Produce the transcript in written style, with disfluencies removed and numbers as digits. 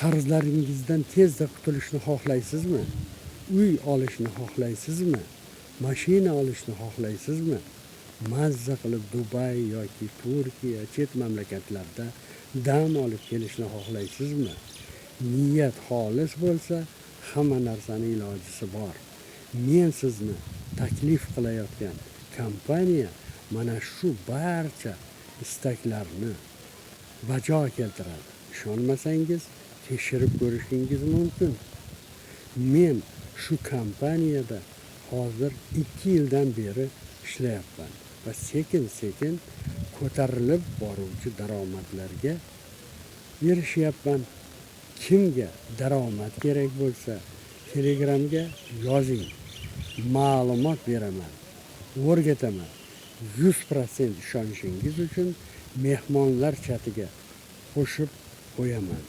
Qarzlaringizdan tezda qutulishni xohlaysizmi? Uy olishni xohlaysizmi? Mashina olishni xohlaysizmi? Mazza qilib Dubay yoki Turkiya, chet mamlakatlarda dam olib kelishni xohlaysizmi? Niyat xolis bo'lsa, hamma narsani ilojisi bor. Men sizni taklif qilayotgan kompaniya mana shu barcha istaklarni bajo keltiradi. Ishonmasangiz, tekshirib ko'rishingiz mumkin. Men shu kompaniyada hozir 2 yildan beri ishlayapman va sekin-sekin ko'tarilib boruvchi daromadlarga erishyapman. Kimga daromad kerak bo'lsa, Telegramga yozing. Ma'lumot beraman, o'rgataman. 100% ishonishingiz uchun mehmonlar chatiga qo'shib qo'yaman.